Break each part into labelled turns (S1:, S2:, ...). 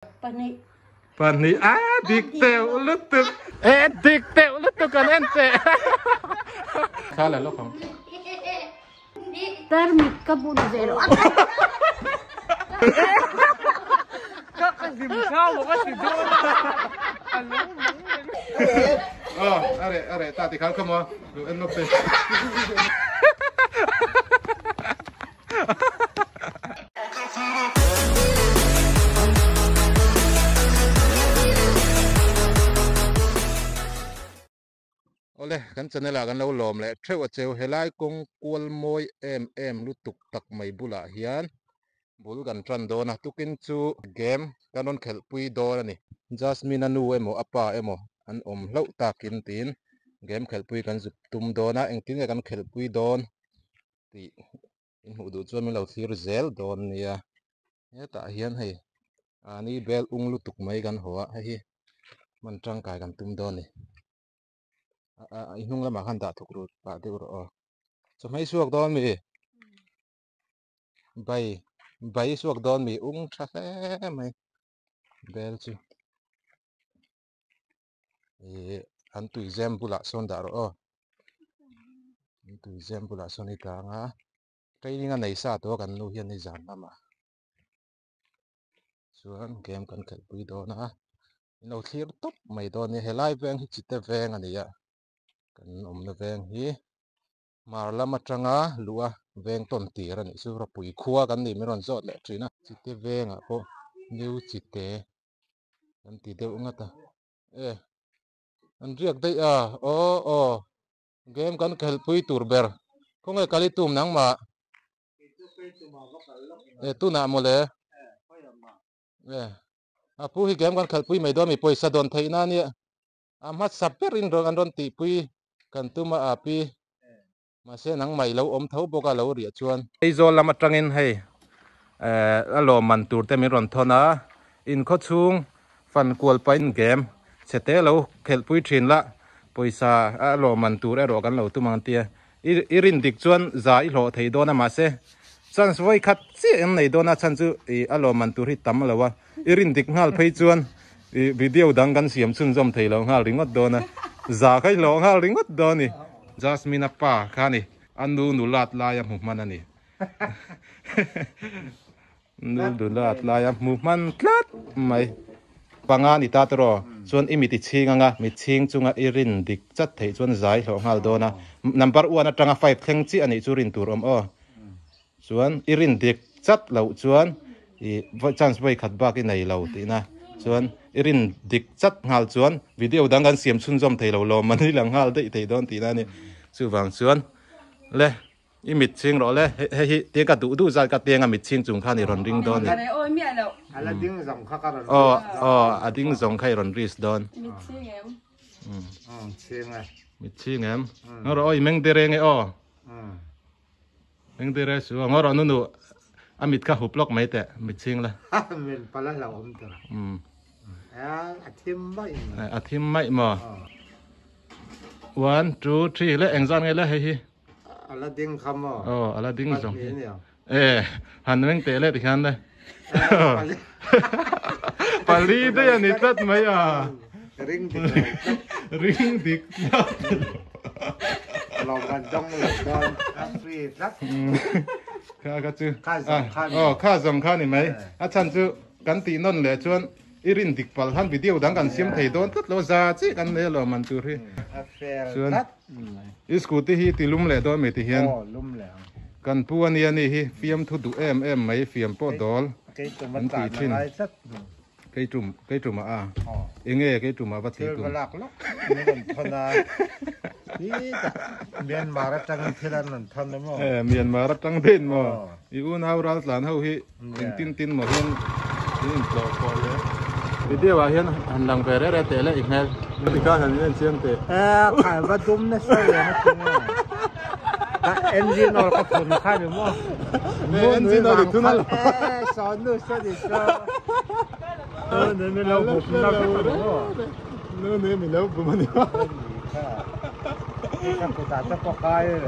S1: Pahnih.
S2: Pahnih a dik teuh lutuk. E dik teuh lutuk an en che. Thla la lawk ang.
S1: Tarmit ka bun ve lo.
S3: Ka ka hlim thau a ka ti dawn a. A lo mang reng.
S2: Aw a reh a reh ta tikhan kha maw lo en lawk che. Awle kan channel ah kan lo lawm leh theuh a cheu helai kawng kual mawi em em lutuk tak mai bulah hian bul kan tan dawn a tukin chu game kan rawn khelh pui dawn a ni Jasmine a nu emaw a pa emaw an awm hlauh takin tiin game khelh pui kan zuk tum dawn a engtin nge kan khelh pui dawn tih in hmuh duh chuan min lo thlir zel dawn nia hetah hian hei mahni bel ung lutuk mai kan haw a hei hi hman tangkai kan tum dawn a ni ah i hnung lamah khan dah thuk ru pah deuh rawh aw chawhmeh i suak dawn mi bai bai i suak dawn mi ung tha hle mai bel chu ih an tui zem bulah sawn dah rawh aw an tui zem bulah sawn i tlang a training a nei sa tawh a kan nu hian nizan lamah chuan game kan khelh pui dawn a in lo thlir tawp mai dawn a nia helai veng hi chite veng a ni a kan awmna veng hi hmar lam atanga luh a veng tawn tir a nih chu rawpui khua kan ni min rawn zawt leh thin a chite vengah pawh new chite an ti deuh ngat a e an riak daih a aw aw game kan khelh pui tur ber khawnge kal i tum nangmah e tunah mawle e a pu hi game kan khelh pui mai dawn mi pawisa dawn theih na ania a hmasa berin rawn an rawn tihpui kan tum a a pi Mahse nangmah i lo awm tho bawk a lo riah chuan. Aizawl lam atangin hei eh a lawmman tur te min rawn thawn a, inkhaw chhung fan kual pahin game chhe te lo khelh pui thin la, pawisa a lawmman tur erawh kan lo tum ang tia. I i rin dik chuan za i hlawh thei dawn a mahse chance vawi khat chiah an nei dawn a chhan chu i a lawmman tur hi tam lo a, i rin dik nghal phei chuan i video dang kan siam chhunzawm thei lo nghal ringawt dawn a, za kha i hlawh nghal ringawt dawn a ni. Jasmine a pa kha ni a nu nulat lai a hmu hman a ni. Nu nulat lai a hmu hman tlat mai. Panga ni ta tawh chuan i mit i chhing anga mit chhing chunga i rin dik chat theih chuan zai hlawh nghal dawn a. Number one atanga five thleng chiah a nih chu rin tur awm aw. Chuan i rin dik chat loh chuan i chance vawi khat bak i nei lo tihna chuan i rin dik chat nghal chuan video dang kan siam chhunzawm thei lo lawm an i lang nghal daih thei dawn tihna a ni. Chuvang chuan le i mit chhing rawh le hei hi tia ka duh duh zat ka teng a mit chhing chung khan i rawn ring dawn ni. Aw aw a ding zawng kha i rawn risk dawn. Mit chhing em? Ngaw rawh aw i meng der eng e aw. Eng tir e su a ngaw rawh nunu a mit kha hup lawk mai teh mit chhing la.
S4: Men pala hlau awm ta. A thim mai.
S2: A thim mai maw. 1 2 3 le eng zan nge le hei hi.
S4: Ala ding kha maw.
S2: Oh ala ding zawng. Eh han meng teh le ti khan le. Pali daih a ni tlat mai a.
S4: Ring dik lo tlat.
S2: Ring dik tlat.
S4: Lawm kan dawng lo dawn a free tlat.
S2: Kha kha chu. Kha zawng kha ni. Aw kha zawng kha ni mai. A chhan chu kan tih nawn leh chuan i rin dik palh han video dang kan siam thei dawn tlat lo za chiah kan nei alawm an tur hi.
S4: A fair tlat.
S2: I scooty hi ti lum leh dawn mi ti hian.
S4: Aw lum leh ang.
S2: Kan pu ania ni hi fiamthu duh em em mai fiam pawh dawl
S4: an ti thin.
S2: Kei tum kei tumah a enge kei tumah va ti tum.
S4: Thil va lak lawk min rawn thawn a titah Myanmar atangin thil an rawn thawn a maw.
S2: E Myanmar atang daih maw i unau ral tlan ho hi engtin tin maw hian in intlawh pawh le. Video ah hian han lang ve reh reh teh le i hmel. Tikhan han in en chiang teh.
S4: E khai va dum nasa ve na chung a. Ka engine oil ka thun kha ni maw.
S2: Engine oil i thun a lo.
S4: E saw nu saw ni saw. Nu ne mi lo bum na vek a ni maw.
S2: Nu ne mi lo bum a ni maw.
S4: Ka kutah te pawh kai a ni.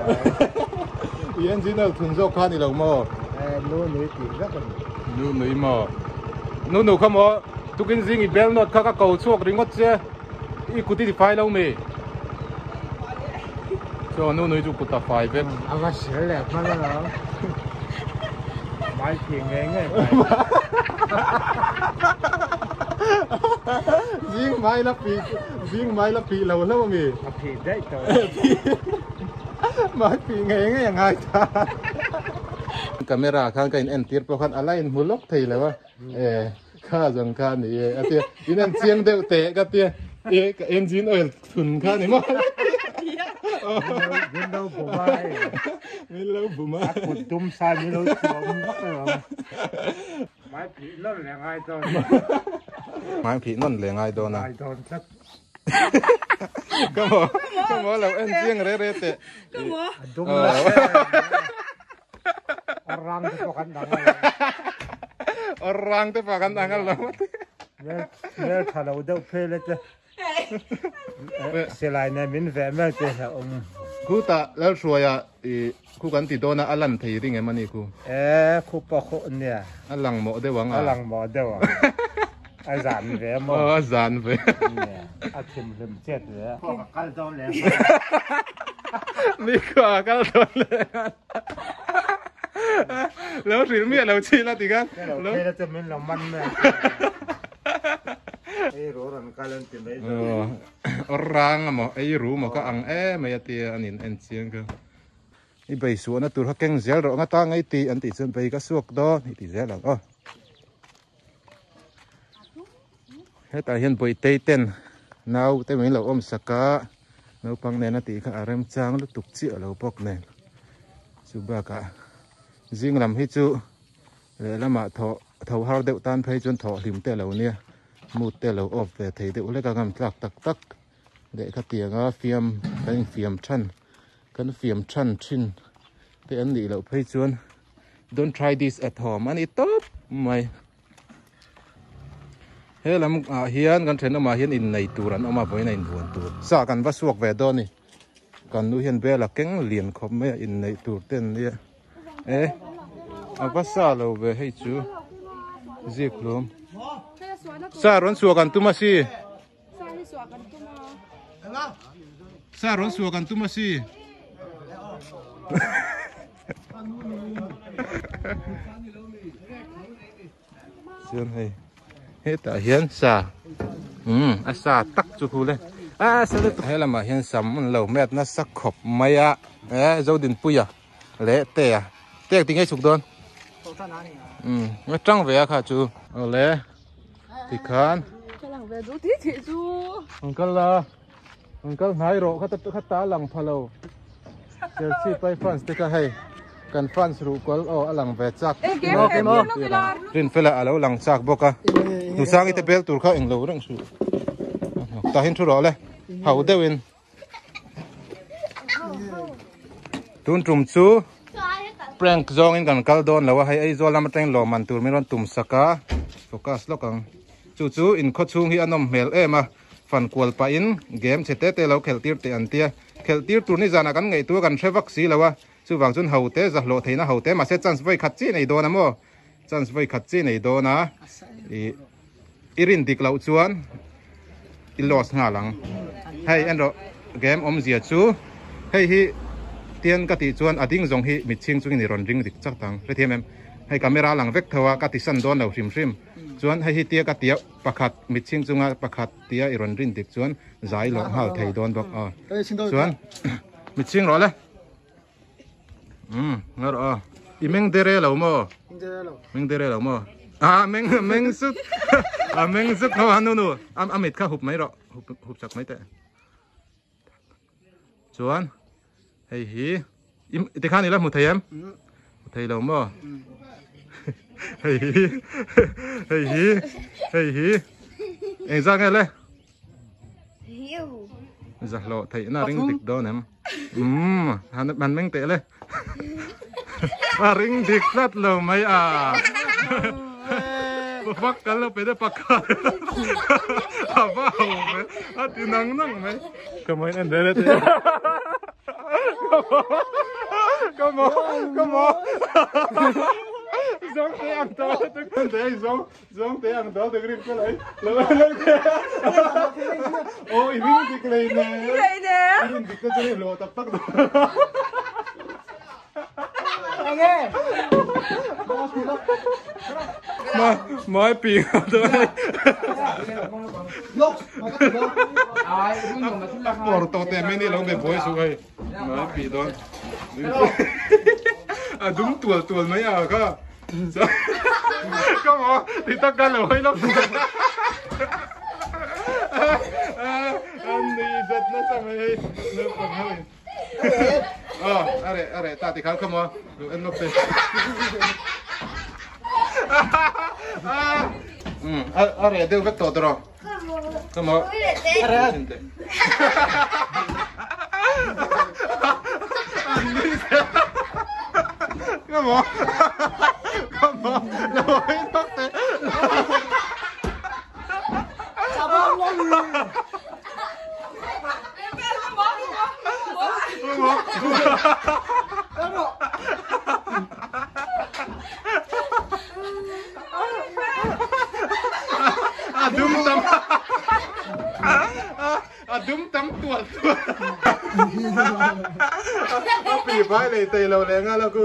S2: I engine oil thun zawk kha ni lo maw.
S4: E nu nui tih vek a ni.
S2: Nu nui maw. Nu nu kha maw. Tukin zing i bel note kha ka ko chhuak ringawt che i kut i ti fai lo mi? Chaw nu nui chu kut a fai vek.
S4: A va sil leh hman a lo. Mai phih ngei ngei mai.
S2: Zing mai la phih zing mai la phih lo hlauh a mi?
S4: A phih daih tawh.
S2: Mai phih ngei ngei a ngai ta. Camera khan ka in entir pawh khan a la inhmu lawk thei lo a. E kha zawng kha ni e a tia in an chiang deuh teh ka tia e ka engine oil thun kha ni maw
S4: Min lo bum a hei
S2: min lo bum a
S4: a kut dum sa min lo tuam vak lo mai phih nawn leh ngai dawn
S2: mai phih nawn leh ngai dawn a
S4: ngai dawn tlat
S2: ka mo ka mo lo en chiang re re teh
S1: ka mo
S4: a dum la Orang te pawh kan dang a lo.
S2: Orang te pawh kan dang a lo.
S4: Mel tha lo deuh phei le te. Silai nen min veh mel te hlauh awm.
S2: Khu ta Lalhruaia i khu kan ti dawn a a lan thei ring em a ni khu?
S4: E khu pawh khu nia.
S2: A lang mawh deuh ang a.
S4: A lang mawh deuh ang. A zan ve maw?
S2: Aw a zan ve.
S4: A thimhlim chet ve. Khua ka kal dawn leh nghal.
S2: Mi khua kal dawn leh nghal. Lo hrilh miah lo chhin a ti khan.
S4: Lo phei la chu min lo man mai ang. Ei ru rawn kal an ti mai zawk.
S2: Aw rang a maw ei ru maw ka ang em mai a tia an in en chiang kha. I bei suahna tur kha keng zel rawh nga ta ngei ti an tih chuan bei ka suak dawn i ti zel ang aw. Hetah hian Bawitei ten nau te min lo awm sak a, naupang nena tih kha a remchang lutuk chiah lo bawk nen. Chu bakah zing lam hi chu lehlamah thawh tho har deuh tan phei chuan thawh hlim te a lo nia, mood te a lo off ve thei deuh hlek a ngam tlak tak tak lehkha tianga fiam kan infiam than kan fiam than thin te an nih loh phei chuan. Don't try this at home a ni tawp mai. He lam ah hian kan thenawmah hian innei tur an awm a vawiin a inbuan tur. Sa kan va suak ve dawn a ni. Kan nu hian bel a keng lian khawp mai a inneih tur te an nia. E a va sa lo ve hei chu zik hlum. Sa rawn suak an tum a si. Sa rawn suak an tum a si. Chuan hei hetah hian sa umm a sa tak chu khu le a sa lutuk he lamah hian sam an lo met nasa khawp mai a e Zodinpuia leh Tea Tea tinge chhuk dawn umm a tang ve a kha chu awle tikhan an kal a. An kal hnai rawh kha ta kha ta lang pha lo Chelsea pai fans te kha hei kan fans ruh kual aw a lang ve chak Rinfela a lo lang chak bawk a Nusangi te bel tur kha englo reng suh tah hin thu rawh le ho deuhin tun tum chu prank zawngin kan kal dawn lo a hei Aizawl lam atangin lawmman tur min rawn tum sak a focus lawk ang chu chu inkhaw chhung hi a nawm hmel em a. Fan kual pahin game chhe te te lo khelh tir teh an tia. Khelh tir tur nizanah kan ngaihtuah kan hre vak si lo a, chuvang chuan ho te zahlawh theihna ho te mahse chance vawi khat chi nei dawn a maw? Chance vawi khat chi nei dawn a, ih i rin dik loh chuan i loss nghal ang. Hei en rawh game awmzia chu hei hi tian ka tih chuan a ding zawng hi mitchhing chungin i rawn ring dik chak ang hrethiam em? Hei camera lang vek tho a ka ti san dawn lo hrim hrim chuan hei hi tia ka tia. Pakhat mitchhing chunga pakhat tia i rawn rin dik chuan zai lawh nghal thei dawn bawk aw. Chuan mitchhing rawh le. Umm nga rawh aw. I meng dere lo maw? Meng dere lo maw? Ah meng meng suk a meng suk ho a nu nu a mit kha hup mai rawh hup hup chak mai teh. Chuan hei hi tikhan ila hmu thei em? Hmu thei lo maw? Hei hi hei hi hei hi eng zat nge le? Zahlawh theihna ring dik dawn em? Umm han meng teh le. A ring dik tlat lo mai a. Vak kan lo pe deuh pakhat. A va ho ve. A ti nang nang mai. Ka maw in en rel e te. Ka maw ka maw. Zawng te ang tawh te zawng zawng te ang tawh te rin ka lai lo lo te oh i ring dik lei ne i rin dik te chu i hlawh tak tak Ma mai pi a por to te mini lo be buai su hei mai pi don a dum tual tual mai a kha come on ti tak ka lo hoi lo an ni zat na sa mai hei lo pang hoi Ờ, are are ta ti khan come on lu en lok te. Ừ, are deuh vek tawh tawh Come on. Are. Come on. Come on. Lo en lok te. A dum tam a dum tam tual tual a pi vai lei tei lo le nga lo ku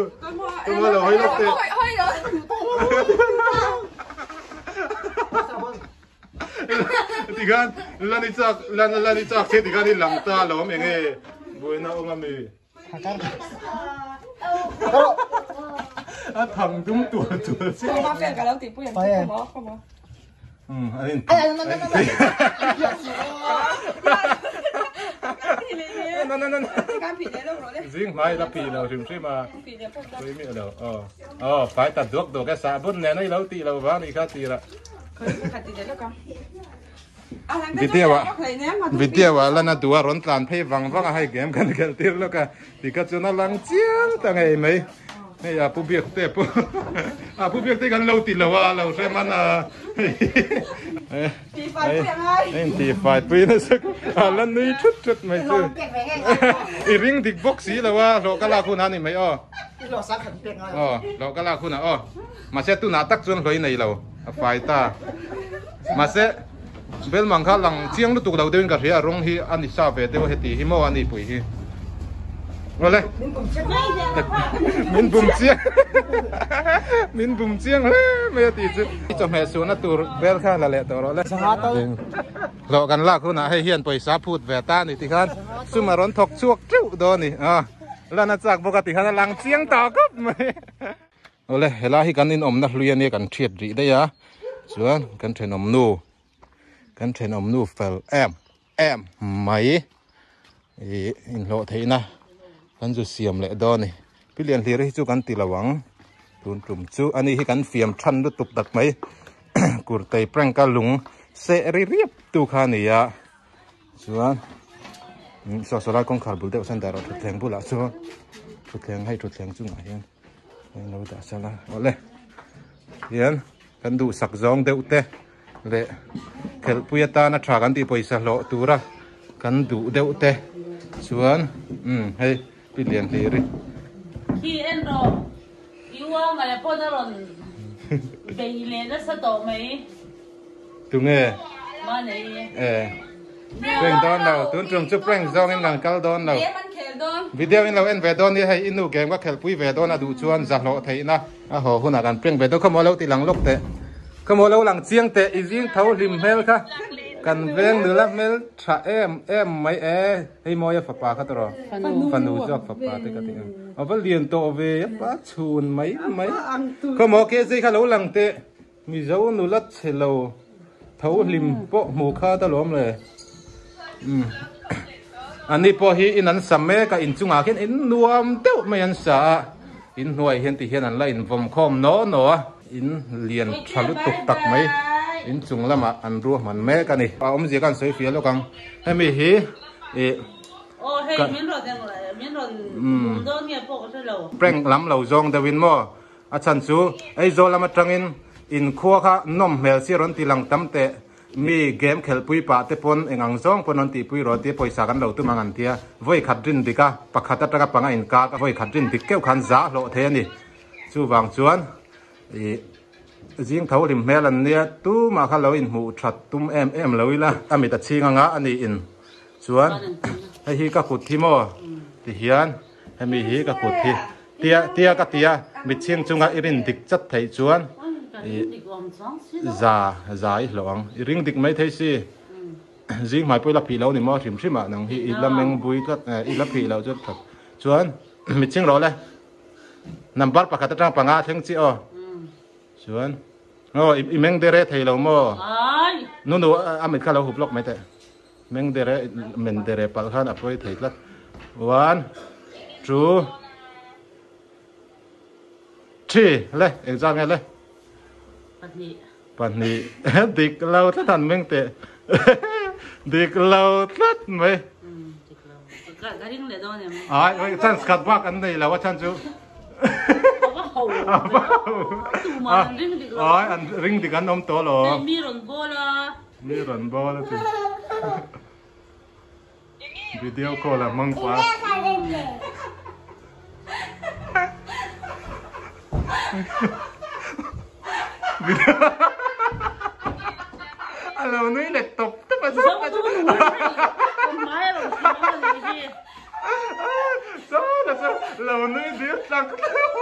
S2: tu mo lo hoi lok te Tikhan lan i chak lan lan i chak che tikhan i lang ta lo awm eng e buaina awm ami a thang dum tual tual che um a in zing hmai la pi lo hrim hrim a pui mi lo aw aw fai ta duak duak e sahbun nen a i lo tih lo vang nih kha tirah Video ah video ah lana duh a rawn tlan phei vang vang a hei game kan khelh tir lawk a ti kha chuan a lang chiang ta ngei mai hei a pu biak te pawh a pu biak te kan lo ti lo a lo hre man a hei hei in ti fai pui nasa a la nui thut thut mai chu i ring dik bawk si lo a hlawh ka lak hun a ni mai aw aw hlawh ka lak hun ah aw. Mahse tunah tak chuan hlawih nei lo a fai ta. Mahse Belmang kha lang chiang lutuk lo deuhin ka hria a rawng hi a ni sa ve deuh a heti hi maw a ni pui hi. Awle min bum chiang min bum chiang hle mai a tih chu. Chawhmeh suhna tur bel kha la leh tawh rawh le. Hlawh kan lak hunah hei hian pawisa phut ve ta a ni tikhan sum a rawn thawk chhuak teuh dawn a ni. Lan a chak bawk a tikhan a lang chiang tawh khawp mai. Awle helai hi kan inawmna hlui ania kan hriat rih daih a chuan kan thenawm nu kan thenawm nu fel em em mai ih inhlawh theihna kan zu siam leh dawn a ni pi lian hlir hi chu kan ti lo ang tun tum chu ani hi kan fiam than lutuk tak mai kurtei prank a lung seh ri riap tu kha a ni a chuan saw saw lai kawngkhar bul deuh sawn dah rawh thutthleng bulah chuan thutthleng hei thutthleng chungah hian. Hei lo dah sala awle hian kan duhsak zawng deuh te leh khelhpui atana tha kan tih pawisa hlawh tura kan duh deuh te chuan umm hei pi lian hlir hi.
S1: Khi en rawh i uang ai pawn a rawn bei leh nasa tawh mai.
S2: Tunge?
S1: Mahni.
S2: E. Prank dawn lo. Tun tum chu prank zawng in lang kal dawn lo. Video in lo en ve dawn nia hei i nu game ka khelhpui ve dawn a duh chuan za hlawh theihna a haw hunah kan prank ve dawn kha maw lo ti lang lawk teh. Kha maw lo lang chiang teh i zing tho hlim hmel kha kan veng nula hmel tha em em mai e hei mawia fapa kha tawh rawh fanu zawk fapa te ka ti em a va lian tawh ve a pa chhun mai mai kha maw ke zai kha lo lang teh. Mizo nula chhe lo tho hlim pawh hmu kha ta lawm le. Umm. Ani pawh hi in an sa mek a, inchungah khian in nuam deuh mai an sa a, in hnuai hian ti hian an la invawm khawm naw naw a, in lian tha lutuk tak mai inchung lamah an ruahman mek a ni. A awmzia khan sawi fiah lawk ang, hemi hi ih.
S1: Aw hei min rawn min rawn bum dawn nge pawh ka hre lo.
S2: Prank lam lo zawng deuhin maw A chhan chu Aizawl lam atangin inkhua kha nawm hmel si rawn ti lang tam teh mi game khelhpui pah te pawn eng ang zawng pawn rawn tihpui rawh tia pawisa kan lo tum ang an tia vawi khat rin dik a pakhat atanga panga inkak a vawi khat rin dik keuh khan za hlawh thei a ni chuvang chuan Ih zing tho hlim hmel an nia tumah kha lo inhmuh that tum em em lo ila a mit a chhing anga a nih in chuan hei hi ka kut hi maw ti hian hemi hi ka kut hi tia tia ka tia mit chhing chunga i rin dik chat theih chuan ih za za i hlawh ang i ring dik mai thei si zing hmai pawh i la phih lo ni maw hrim hrim ah nang hi i la meng bui tlat i la phih loh chuan that chuan mit chhing rawh le. Number pakhat atang panga thleng chi aw. Chuan aw i meng dere thei lo maw? Nu nu a mit kha lo hup lawk mai teh. Meng dere men dere palh khan a pawi thei tlat. One, two, three le engzat nge le?
S1: Pahnih.
S2: Pahnih dik lo tlat han meng teh. Dik lo tlat mai.
S1: Dik lo. Ka ka ring leh dawn em?
S2: Ai, oi chance khat bak an nei lo a chan chu.
S1: A va ho.
S2: A va ho.
S1: Tumah an ring dik lo.
S2: Ai, an ring dik an awm tawh lo.
S1: Mi rawn bawl a.
S2: Mi rawn bawl a ti. Video call a hmang pah. A lo nui leh tawp tawp a zawk a chu. Saw chu lo nui dil tlak tlak.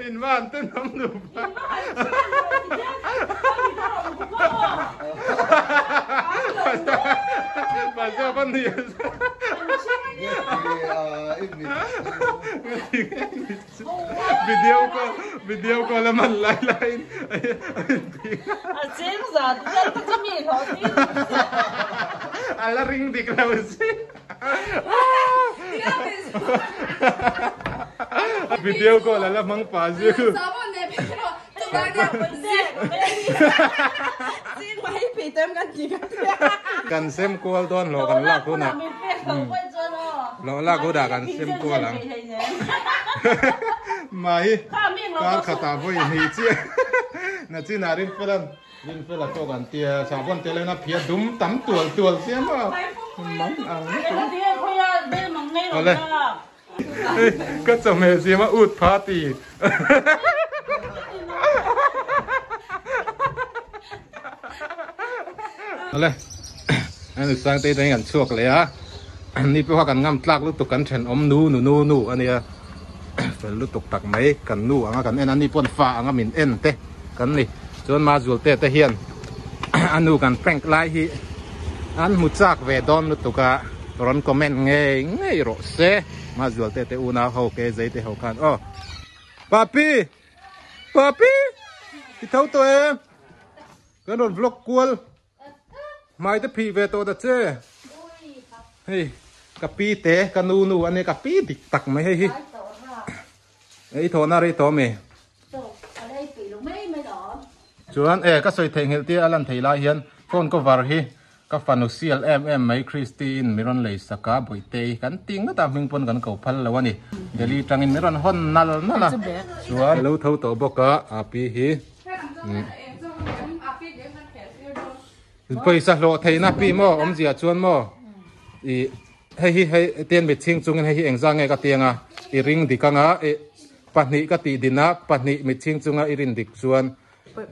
S2: In va han ten awm nupa. Pasal pa ni. Video call video call a man lai lai in.
S1: A cheng za ta chu mi hlawh ti.
S2: A la ring dik lo si. Video call a la hmang pah zir. Kan sem kual dawn hlawh kan lak hunah hlawh lak hunah kan sem kual ang. Mai kar khatah vawi hnih chiah nachinah rinfelan. Rinfela pawh kan tia, sahbawn tel hian a phia dum tam tual tual sia maw? Mang ang Awle. Hei, ka chawhmeh siam a ut pha ti. Awle. Ani Sangtei te hian kan chhuak leh a. Ni pawh kha kan ngam tlak lutuk kan thenawm nu nu nu nu ania. Fel lutuk tak mai kan nu anga kan en a ni pawn fa anga min en te kan ni chuan Mazualte te hian a nu kan prank lai hi an hmu chak ve dawn lutuk a rawn comment ngei ngei rawh se Mazualte te unau ho ke zei te ho khan aw Papi Papi i tho tawh em kan rawn vlog kual Hmai te phih ve tawh ta che. Hei ka pi te ka nu nu ania ka pi dik tak mai hei hi. Ei thawh na rei tawh ami. Chuan e ka sawi theih nghilh tir a lan thei lai hian phone cover hi ka fanu sial em em mai Christy in mi rawn lei sak a Bawihte-i kan ti ngawt a hming pawn kan ko phal lo a ni. Delhi tangin mi rawn hawn nal nal a. Chuan lo tho tawh bawk a a pi hi. Pawisa hlawh theihna pi maw awmzia chuan maw ih hei hi hei tian mit chhing chungin hei hi engzah nge ka tiang a i ring dik anga ih pahnih ka tih din a pahnih mit chhing chunga i rin dik chuan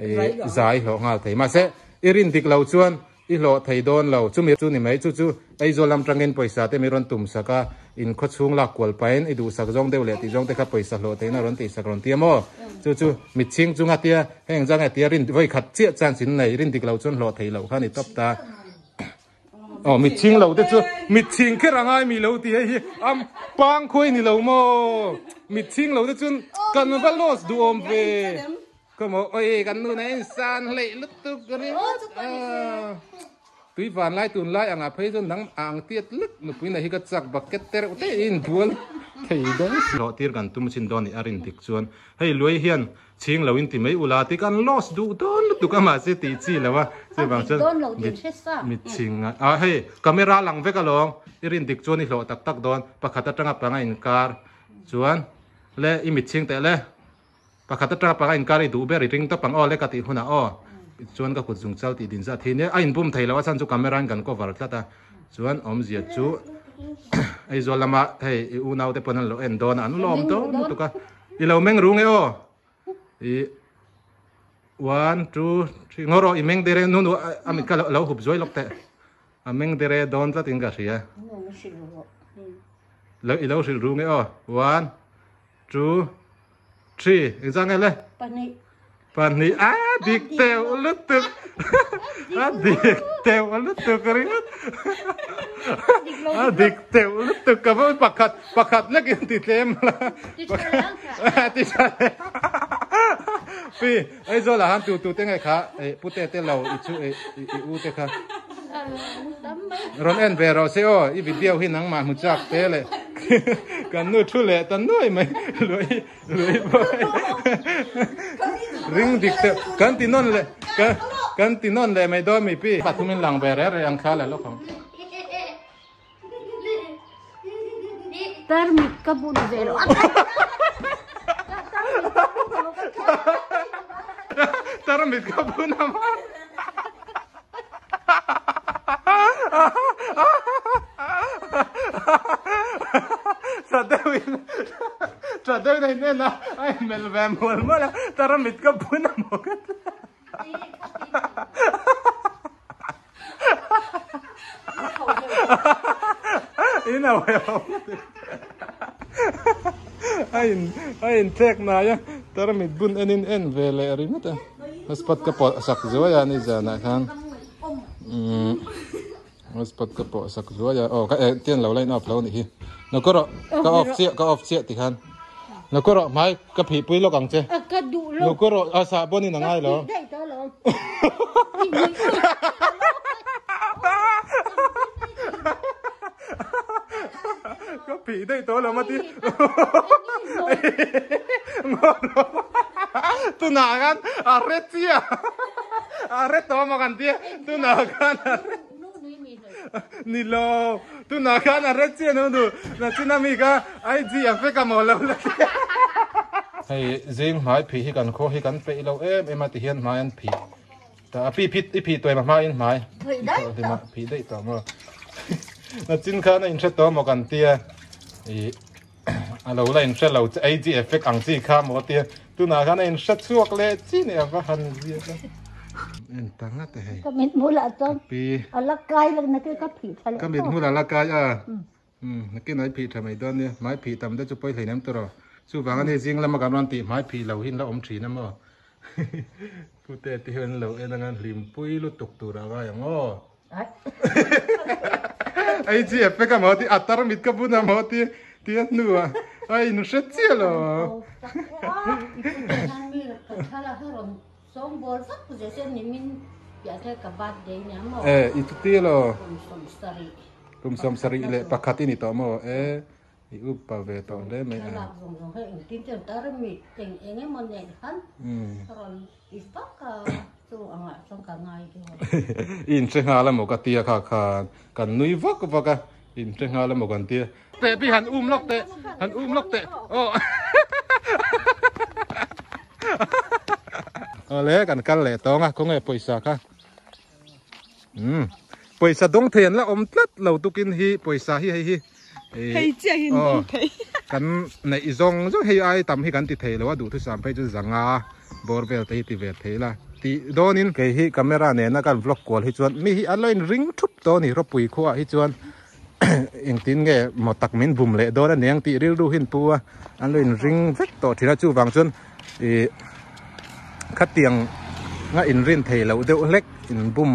S2: ih zai hlawh nghal thei mahse i rin dik lo chuan I hlawh thei dawn lo. Chumi chu ni mai. Chu chu Aizawl lam tangin pawisa te mi rawn tum sak a, in khaw chhung lak kual pahin i duhsak zawng deuh leh tih zawng te kha pawisa hlawh theihna rawn tihsak rawn tia maw? Chu chu mitchhing chunga tia heng engzah nge tia rin vawi khat chiah chance in nei rin dik lo chuan hlawh theih loh kha ni tawp ta. Aw mitchhing lo te chu mitchhing kher a ngai mi lo ti hei hi a pang khuai ni lo maw? Mitchhing lo te chuan kan va loss duhawm ve. Ka maw oi kan nu na in san hleih lutuk ringawt a tui van lai tun lai anga phei chuan dang ang tiat lek nupui na hi ka chak bucket te reuh te in bual thei dawn si hlawh tir kan tum chin dawn nih a rin dik chuan hei luai hian chhing lo in ti mai ula ti kan loss duh dawn lutuk a mahse tih chi lo a chuvang chuan mit chhing a hei camera lang vek alawm i rin dik chuan i hlawh tak tak dawn pakhat atanga panga inkar chuan le i mit chhing teh le. Pakhat atanga panga inkar i duh ber i ring tawp ang aw le ka tih hunah aw chuan ka kut zung chal tih din zat hi nia a inbum thei lo a chhan chu camera in kan cover tlat a chuan awmzia chu Aizawl lama hei i unau te pawn an lo en dawn a an lawm dawn lutuk a i lo meng rung e aw i one two three ngaw rawh i meng dere nu nu a mit kha lo hup zuai lawk teh a meng dere dawn tlat in ka hria lo i lo hrilh rung e aw one two three engzah nge le
S1: pahnih
S2: Pahnih a dik teuh lutuk a dik teuh lutuk ringawt a dik teuh lutuk ka va pakhat pakhat lek in ti tlem la ti tha leh pi Aizawl ah han tu tu te nge kha eh pute te lo i chu eh i u te kha rawn en ve rawh se aw i video hi nangmah hmu chak te leh kan nu thu leh ta nuai mai lui Ring dik te kan ti nawn leh kan ti nawn leh mai dawn mi pi. Pathum in lang ve reh reh ang kha leh lawk ang.
S1: Tarmit ka bun ve lo.
S2: Tarmit ka bun a ma. Tha deuhin tha deuhin a in en a a inmelh ve mual mual a taramit ka bun a maw ka ti in a huai ho a in a in thlek hnai a taramit bun enin en ve leh ringawt a. Hotspot ka pawh sak zuai a ni zanah khan umm hotspot ka pawh sak zuai a aw ka eh tian lo line off lo anih hi lo ka rawh ka off chiah ka off chiah ti khan lo ka rawh hmai ka phih pui lawk ang che lo ka rawh a sah pawn in a ngai lo ka phih daih tawh lo mati tunah khan a re chiah a re tawh maw kan tia tunah khan a re ni lo tunah khan a re chiah nu nu nachin ami kha IG a fek a maw lo la tia hei zing hmai phih hi kan khaw hi kan peih lo em em a ti hian hmai an phih Ta a pi phit i phih tuai ma hma in hmai.
S1: Phih daih tawh.
S2: Phih daih tawh maw. Na chin khan a in hre tawh maw kan tia. I a lo la in hre lo che ei chi effect ang chi kha maw tia. Tunah khan a in hre chhuak leh chi ni ava han zia ta. En ta ngat e hei.
S1: Ka mit hmulah chuan
S2: pi
S1: a la kai lek na ka phih tha leh.
S2: Ka mit hmulah la kai a. Um nakin ai phih tha mai dawn nia. Hmai phih tam te chu pawi hleinem tur aw. Chuvang a ni zing lama kan rawn tih hmai phih lo hi an la awm thin a maw. Pute te hian an lo en anga hlimpui lutuk tur a ngai ang aw. Ei chi effect a maw ti a tarmit ka bun a maw ti ti a hnuah a in hre chiah lo. E i chuti lo. Kum 71 leh pakhat i ni tawh maw? E, i upa ve tawh hle mai a.
S1: Thlalak zawng zawng hi engtin ten tarmit eng eng emaw neih khan rawn i vak a, chu angah chuan ka ngai deuh a.
S2: I inhre nghal emaw ka tia kha khan kan nui vak vak a, i inhre nghal emaw kan tia. Teh pi han um lawk teh, han um lawk teh aw. Awle kan kal leh tawng a, khawnge pawisa kha. Um pawisa dawng thei an la awm tlat lo tukin hi pawisa hi hei hi
S5: hei chiah hi dawng thei
S2: kan neih zawng zawng hei ai tam hi kan ti thei lo a duhthusam phei chu zanga bawr vel te hi ti ve thei la tih dawnin kei hi camera nena kan vlog kual hi chuan mi hi a lo in ring thup tawh a ni rawpui khuaah hi chuan engtin nge maw tak min bum leh dawn a niang tih rilru hi an pu a an lo in ring vek tawh thin a chuvang chuan ih khatiang nga inrin thei loh deuh hlek in bum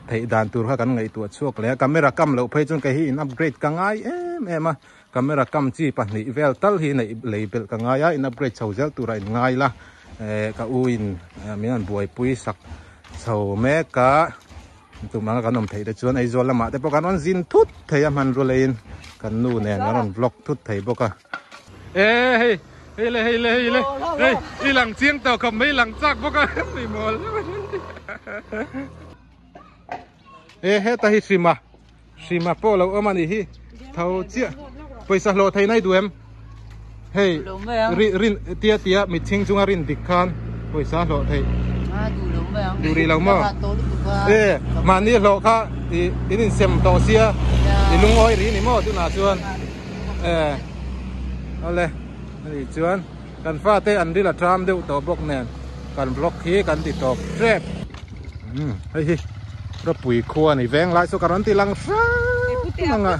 S2: theih dan tur kha kan ngaihtuah chhuak leh a camera kam loh phei chuan kei hi in upgrade ka ngai em em a camera kam chi pahnih vel tal hi neih lei belh ka ngai a in upgrade chho zel tura in ngai la eh ka u in min han buaipui sak chho mek a. Tum anga kan awm theih te chuan Aizawl lamah te pawh kan rawn zin thut thei a hmanrua leiin kan nu nen kan rawn vlog thut thei bawk a. E hei hei le hei le hei le hei i lang chiang tawh khawp mai lang chak bawk a mi mawl e heta hi hrima hrima pawh lo awm a nih hi tho chiah pawisa hlawh thei nai duh em hei rin tia tia mitchhing chunga rin dik khan pawisa hlawh theih. Duh rih lo maw? E mahni hlawh kha i in insem tawh sia i lungawi rih ni maw tunah chuan e awle ani chuan kan fate an ril a tram deuh tawh bawk nen kan vlog hi kan ti tawp tep umm hei hi ropui khua ani veng lai chu ka rawn ti lang hrang ang a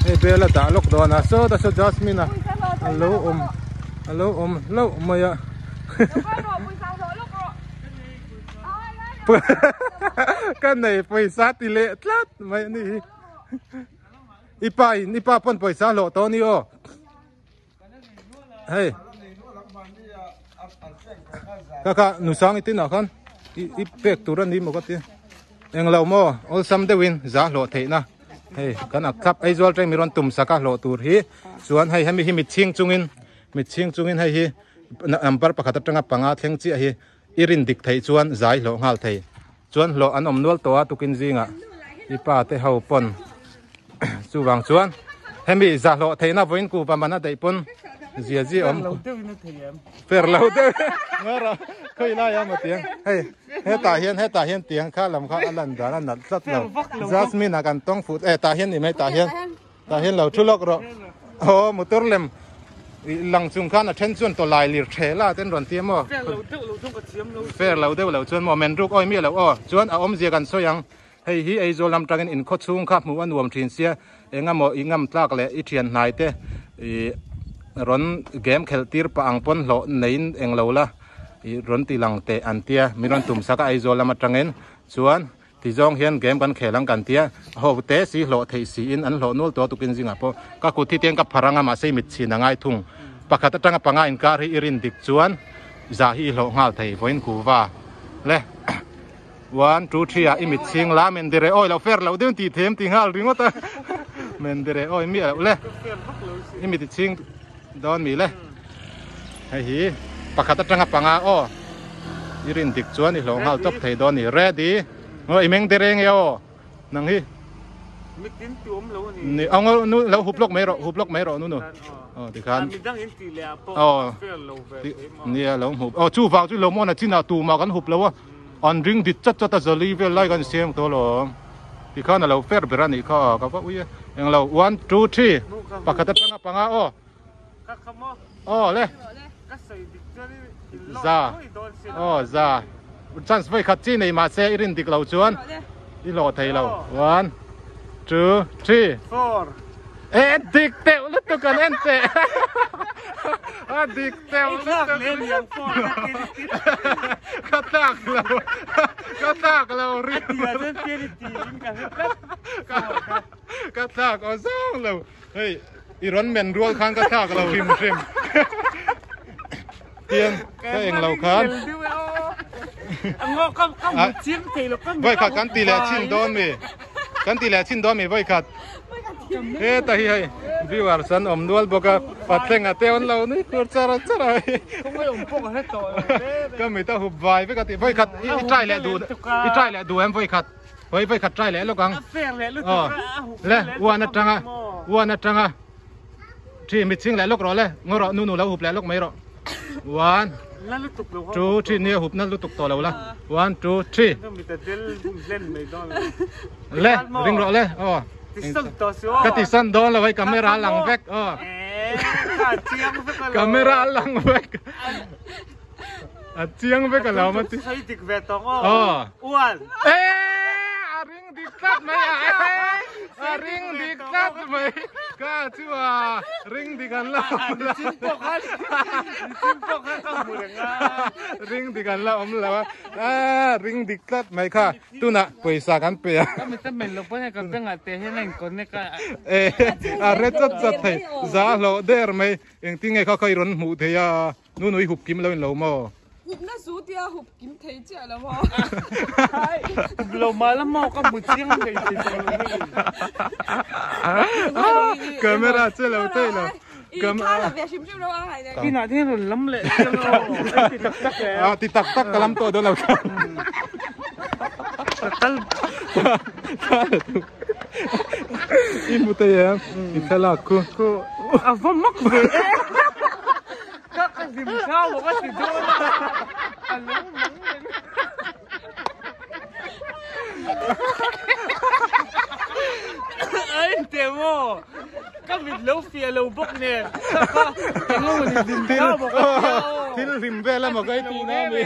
S2: hei bel a dah lawk dawn a sawta saw Jasmine a alo awm alo awm hlauh mai a. Ka nei pawisa ti leh tlat mai a nih hi. I pa in i pa pawn pawisa hlawh tawh a ni aw. Hei. Ka ka nusang i tinah khan i i pek tur a ni maw ka ti. Englo maw awlsam deuhin za hlawh theihna hei kan ak thlap Aizawl teng mi rawn tum sak a hlawh tur hi chuan hei hemi hi mitchhing chungin mitchhing chungin hei hi number pakhat atanga panga thleng chiah hi i rin dik theih chuan zai hlawh nghal thei chuan hlawh an awm nual tawh a tukin zingah i pa te ho pawn chuvang chuan hemi za hlawh theihna vawiin ku va man a daih pawn zia zia awm fer lo deuh ngara khawi lai a maw tiang hei hetah hian hetah hian tiang kha lam kha a lan dan a nalh tlat lo Jasmine a kan tawng fut e tah hian ni mai tah hian Tah hian lo thu lawk rawh. Aw motor lem lang chung khan a then chuan tawlai lir the la ten rawn ti a maw.
S3: Fair lo deuh lo chuan ka thiam lo.
S2: Fair lo deuh lo chuan maw men ruk awi miah lo aw. Chuan a awmzia kan sawi ang. Hei hi Aizawl lam tangin in khaw chhung kha hmuh a nuam thin sia. Eng emaw i ngam tlak leh i thian hnai te i rawn game khelh tir pah ang pawn hlawh neiin eng lo la i rawn ti lang teh an tia. Min rawn tum sak a Aizawl lam atangin chuan Ti zawng hian game kan khel ang kan tia, ho te si hlawh theih siin an hlawh nual tawh a tukin zingah pawh ka kut hi tiang ka phar anga mahse i mit chhin a ngai thung. Pakhat atanga panga inkar hi i rin dik chuan zah hi i hlawh nghal thei vawiin kuva le one two three ah i mit chhing la men dire awi lo fer loh deuh tih them ti nghal ringawt a men dire awi miah loh le i mit i chhing dawn mi le. Hei hi pakhat atanga panga aw i rin dik chuan i hlawh nghal tawp thei dawn a ni ready aw i meng dereng e aw nang hi
S3: mitin ti awm lo a ni
S2: ni aw nu lo hup lawk mai rawh hup lawk mai rawh nu nu aw tikhan
S3: midang in tih leh ah pawh fair lo ve thei maw
S2: nia lo hmuh aw chu vang chu lo mawn a chinah tumah kan hup lo a an ring dit chat chat a zali vel lai kan siam tawh alawm tikhan a lo fair ber a nih kha ka va ui e englo 1 2 3 pakhat atanga panga aw Aw le. Za. Aw za. Chance voi khat chi nei mah se i rin dik lo chuan i hlawh thei lo. 1 2 3
S3: 4
S2: E dik teuh lutuk an en teh. A dik teuh lutuk. Ka tlak lo. Ka tlak lo ri. Ka tlak aw zang lo. Hei i rawn men rual khan ka thlak lo hrim hrim. Tiang ka eng lo khan. Voi khat kan ti leh chin dawn mi. Kan ti leh chin dawn mi voi khat. He ta hi hei viewers an awm nual bawk a pathleng a te an lo nui tur char char a. Ka mit a hup vai vek a ti voi khat i try leh duh i try leh duh em voi khat. Hawi vai khat try leh lawk ang. Aw le uan atanga uan atanga thi mit ching leh lawk rawh le ngaw rawh nu nu lo hup leh lawk mai rawh. One two three nia hup na lutuk tawh lo la. One two three. Le ring rawh le aw. Ka ti san dawn lo hei camera lang vek aw. Camera lang vek. A chiang vek a lo ma ti.
S3: Sawi dik ve tawng aw. Uan.
S2: E a ring dik tlat mai a e a ring dik tlat mai ka chu a ring dik an la awm lo.
S3: Chin pawh khan chin pawh khan ka hmu reng a.
S2: Ring dik an la awm lo a. A ring dik tlat mai kha tunah pawisa kan pe a.
S3: Ka mit a men lo pawn ka bengah te hian a in connect a.
S2: E a re chat chat thei za hlawh der mai engtin nge kha kha i rawn hmuh thei a. Nu nui hup kim lo in lo maw?
S5: Hup na zu tia hup kim thei chiah lo maw?
S3: Hup lo mah la maw ka hmu chiang thei thei tawh lo hei.
S2: Camera che lo thei lo.
S5: I thla la ve hrim hrim lo a hai nei.
S3: Kinah te hian rawn lam leh chiang lo. Ti tak tak e.
S2: Ah ti tak tak ka lam tawh dawn lo.
S3: Ka kal.
S2: I hmu thei em? I thlalak khu.
S3: A va mak ve e. Ka ka hlim thla maw ka ti dawn a, a lo mang reng. A inteh maw? Ka mit lo fiah lo bawk nen eng emaw ni hlim thla maw ka ti a aw.
S2: Thil hlim vel emaw ka i tih na ami.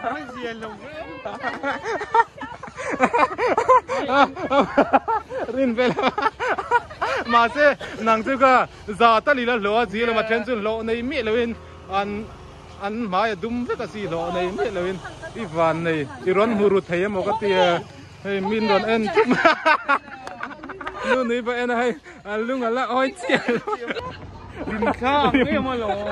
S3: A zia lo em.
S2: Rin vel mahse nang chu ka za tal ila hlawh a zir lama then chu hlawh nei miah loin an an hmai a dum vek a si hlawh nei miah loin i van nei i rawn hmu ru thei emaw ka ti a hei min rawn en thum nu nui pawh en a hei a lung a la awi chiah lo.
S3: Limthla ang em alawm.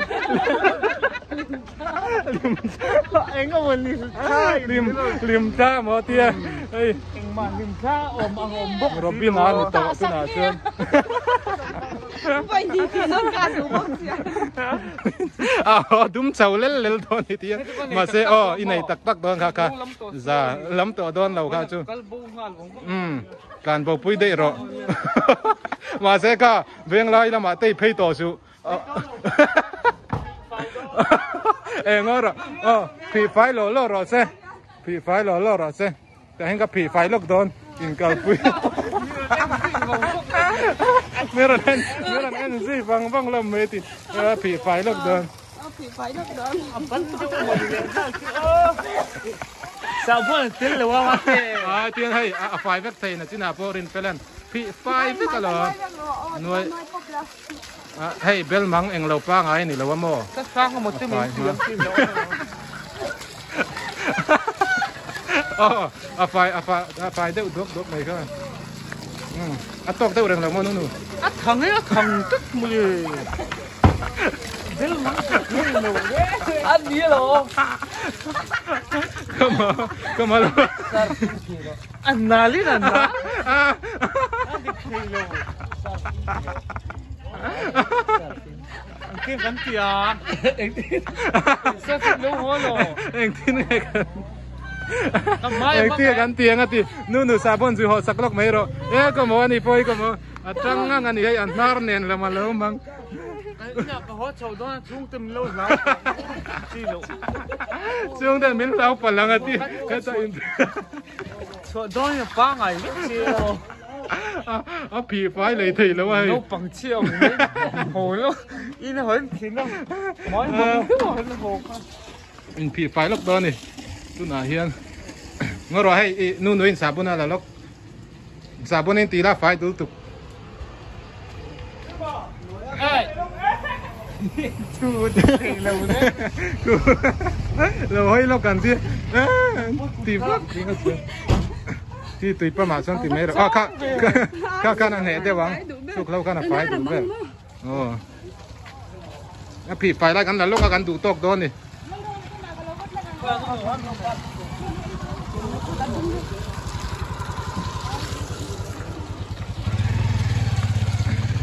S3: Eng emaw limthla
S2: Lim limthla maw tia hei
S3: engmah limthla awm ang awm bawk si
S2: Robin a ni tawh tunah chuan.
S5: Vai ni ti nawn ka duh bawk sia.
S2: A dum chho lel lel dawn ni tia mahse aw i nei tak tak dawn kha kha za lam tawh dawn lo kha chu.
S3: Kal bo nghal vawng vawng.
S2: Um tlan bo pui daih rawh. Mahse kha venglai lamah te i phei tawh suh. Eng aw rawh aw phih fai lawh lawh rawh se phih fai lawh lawh rawh se tah hian ka phih fai lawk dawn inkalpui mi rawn en mi rawn en zui vang vang hlawm mai ti phih fai lawk dawn
S3: Sahbawn tel lo a mahse
S2: a tiang hei a fai vek thei na chinah pawh rin fel an phih fai vek alawm nuai Hei bel mang eng lo pangai a ni lo a maw?
S3: Ka sang emaw te min ti ang tih loh a ni.
S2: Aw a fai a fai a fai deuh duak duak mai kha. A tawk deuh reng lo maw nunu?
S3: A thang e a thang tlat mawle. Bel mang ka thei lo e. A ni lo.
S2: Come on, come on.
S3: A nal in a nal. A dik thei lo. Engtin kan ti a? Engtin? Safin lo haw lo.
S2: Engtin nge kan Engtin kan ti ang a ti. Nu nu sabon zui haw sak lawk mai rawh. E ka maw a ni pawh hi ka maw. A tang ngang a ni hei a hnar nen lam a lo mang.
S3: Ka haw chho dawn a chhungte min lo hlau chi loh.
S2: Chhungte min hlau palh ang a ti. Heta in.
S3: Chhuah dawn in a pangai vek che aw.
S2: A phih fai lei thei lo a hei.
S3: Naupang chhiah awm mai haw lo in hawn thin a mai mang deuh a hawn haw kha.
S2: In phih fai lawk dawn a ni tunah hian ngaw rawh hei i nu nuin sahbun a la lawk sahbun in ti la fai dul tuk. Lo hawi lawk ang chi ti vak chi tui pam ah chuan ti mai rawh ah kha kha khan a hneh deuh ang chuk lo khan a fai duh vel aw a phih fai lai kan la lawk a kan duh tawk dawn ni.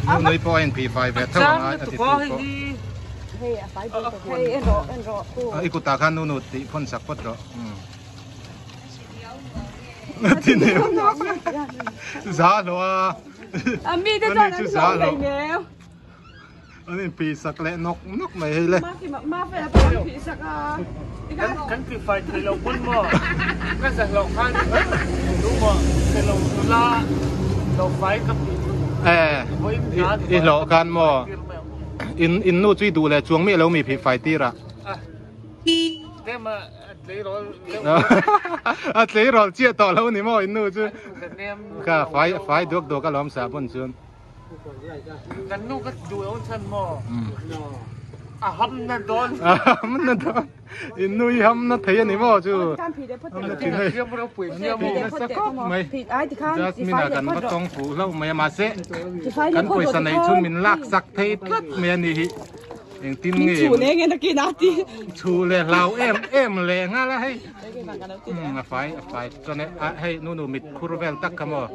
S2: Nu nui pawh a inphih fai ve tho ang a a ti tu pawh. I kutah khan nu nu tih phawn sak phawt rawh. Ti neu. Za hlawh a. Ani chu za hlawh. An inphih sak leh nawk nawk mai hei le.
S3: Kan tifai thei lo pawn maw ka zahloh khan tu maw chhelo nula lo fai ka phih chu
S2: Eh i hlawh khan maw in in nu chu i duh leh chuang miah lo mi phih fai tir ah. A tleirawl chiah tawh lo ni maw in nu chu kha fai fai duak duak alawm sahbawn chuan.
S3: Kan nu ka duh lo chhan maw? A ham na dawn.
S2: A ham na dawn. In nu i ham na thei a ni maw chu? Ham na thin hei. Nasa khawp mai. Jasmine a kan va tawng fuh hlauh mai a mahse kan pawisa nei chhun min lak sak thei tlat mai a ni hi. Engtin nge?
S5: Chhu leh nge nakin a ti.
S2: Chhu leh hlau em em leh nghal a hei. A fai a fai chuan hei nu nu mit khur vel tak kha maw.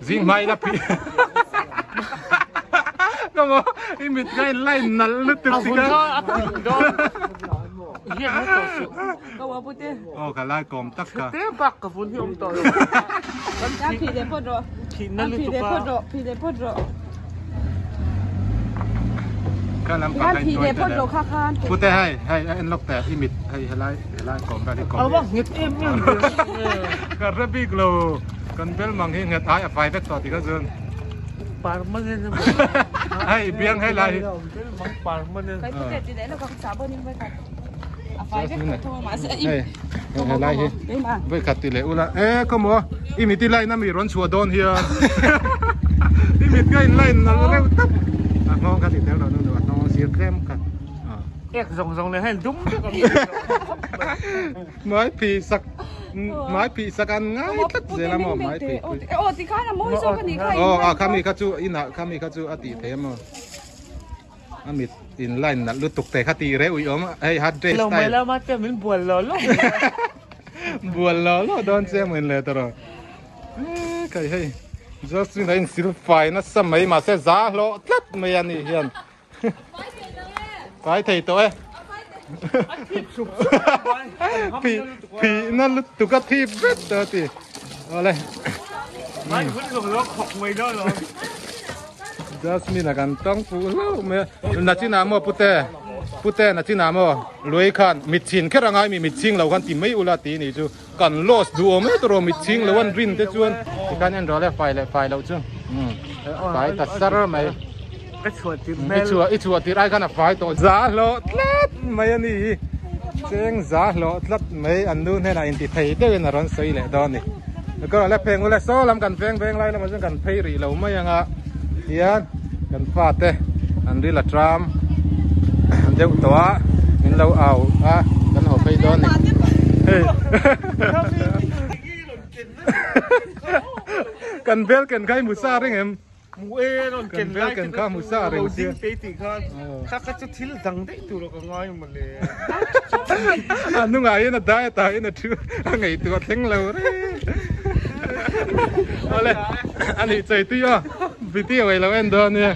S2: Zing hma ila phi Ka mo i mit ka in line nal lutuk si ka
S5: Ka wa pute
S2: Oh ka lai kawm tak ka
S3: Te bak ka vun hi awm tawh lo
S5: Kan phi le phawt rawh
S3: Phi na lutuk
S5: a Phi le phawt rawh Phi le phawt rawh.
S2: Kha lampang kha in tuai ta le. Pute hei hei a en lawk teh i mit hei helai helai kawm vel hi kawm.
S3: A va nghet em em ve.
S2: Ka hre bik lo kan bel mang hi nghet ai a fai vek tawh ti kha chuan.
S3: Permanent a
S2: Hei biang hei lai hi.
S3: Bel mang permanent.
S5: Kai pute ti leh lo ka sabon in vai khat. A fai vek tawh tho mahse i.
S2: Hei hei lai hi. Vai khat ti leh ula e khawmaw i mit i line a mi rawn chhuah dawn hian i mit ka in line nalh reuh tawp a nghawng kha ti tel rawh nu nu a nghawng sir tlem kha
S3: ek zawng zawng leh hian dum vek a
S2: mai phih sak mai phih sak an ngai tlat zel a maw mai phih pui
S5: aw ti khan a mawi zawk a nih kha
S2: aw a khami kha chu inah khami kha chu a tih theih a maw. A mit in line nalh lutuk te kha tih reuh i awm a, hei hard dress
S3: style. Lo mai lama te min bual lo lo.
S2: Bual lo lo dawn che maw in le ta rawh. Eh kai hei Justin a in sil fai nasa mai mahse za hlawh tlat mai a nih hian. Fai thei tawh e.
S3: A thip sup sup mai.
S2: Phih na lutuk a thip vek tawh a ti. Awle.
S3: Mai hun lo lo khawk mai dawn lo.
S2: Jasmine a kan tawng fuh hlauh mai a. Nachinah maw pute pute nachinah maw lui khan mit chhin kher angai mi mit chhing lo khan ti mai ula tih nih chu kan loss duh awm em tawh mit chhing lo an rin te chuan tikhan en rawh le fai leh fai loh chu fai ta sar mai.
S3: Ka chhuah tir hmel.
S2: I chhuah i chhuah tir ai khan a fai tawh za hlawh tlat mai a ni hi. Cheng za hlawh tlat mai an nu hnenah inti thei deuhin a rawn sawi leh dawn a ni. Ka rawn la pheng ula saw lam kan veng veng lai lamah chuan kan phei rih lo mai ang a hian kan fate an ril a tram deuh tawh a min lo au a kan haw phei dawn a ni. Hei kan bel ken kha i hmu sa reng em?
S3: Mu e rawn ken lai
S2: ken kha mu sa reng
S3: sia. Lo ding pe tih khan kha kha chu thil dang daih tur ka ngai mawle.
S2: A hnungah hian a dai atah hian a thu a ngaihtuah thleng lo reng. Awle a nih chei tui aw video ei lo en dawn nia.